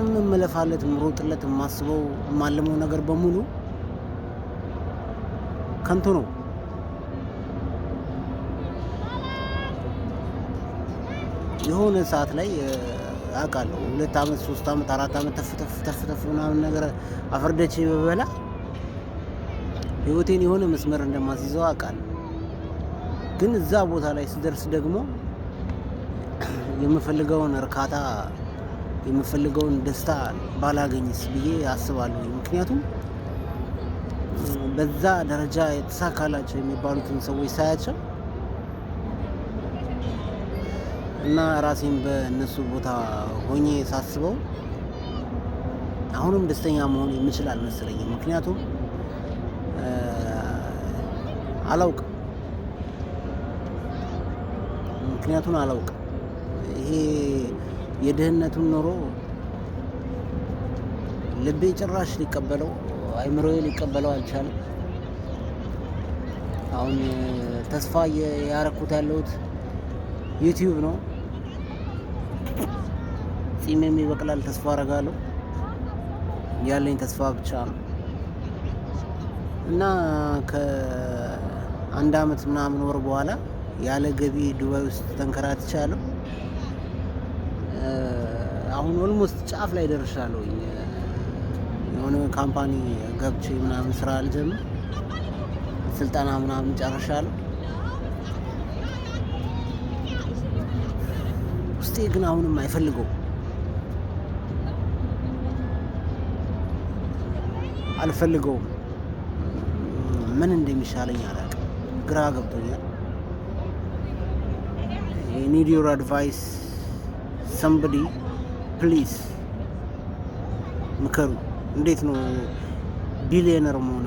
ምንም የምለፋለት፣ የምሮጥለት፣ የማስበው፣ የማልመው ነገር በሙሉ ከንቱ ነው። የሆነ ሰዓት ላይ አውቃለሁ፣ 2 አመት፣ 3 አመት፣ 4 አመት ተፍ ተፍ ተፍ ተፍ ምናምን ነገር አፈርደቼ በበላ ህይወቴን የሆነ መስመር እንደማስይዘው አውቃለሁ። ግን እዛ ቦታ ላይ ስደርስ ደግሞ የምፈልገውን እርካታ፣ የምፈልገውን ደስታ ባላገኝስ ብዬ አስባለሁ። ምክንያቱም በዛ ደረጃ የተሳካላቸው የሚባሉትን ሰዎች ሳያቸው እና ራሴን በእነሱ ቦታ ሆኜ ሳስበው አሁንም ደስተኛ መሆን የምችል አልመሰለኝም። ምክንያቱም አላውቅም፣ ምክንያቱን አላውቅም። ይሄ የድህነቱን ኑሮ ልቤ ጭራሽ ሊቀበለው፣ አይምሮዬ ሊቀበለው አልቻለም። አሁን ተስፋ ያረኩት ያለሁት YouTube ነው። ጺሜም ይበቅላል ተስፋ አረጋለሁ። ያለኝ ተስፋ ብቻ ነው እና ከአንድ አመት ምናምን ወር በኋላ ያለ ገቢ ዱባይ ውስጥ ተንከራትቻለሁ። አሁን almost ጫፍ ላይ ደርሻለሁ። የሆነ company ገብቼ ምናምን ስራ አልጀምር፣ ስልጠና ምናምን ጨርሻለሁ። ውስጤ ግን አሁንም አይፈልገውም፣ አልፈልገውም። ምን እንደሚሻለኝ አላውቅም። ግራ ገብቶኛል። Need your advice, somebody, please ምከሩ። እንዴት ነው ቢሊዮነር መሆን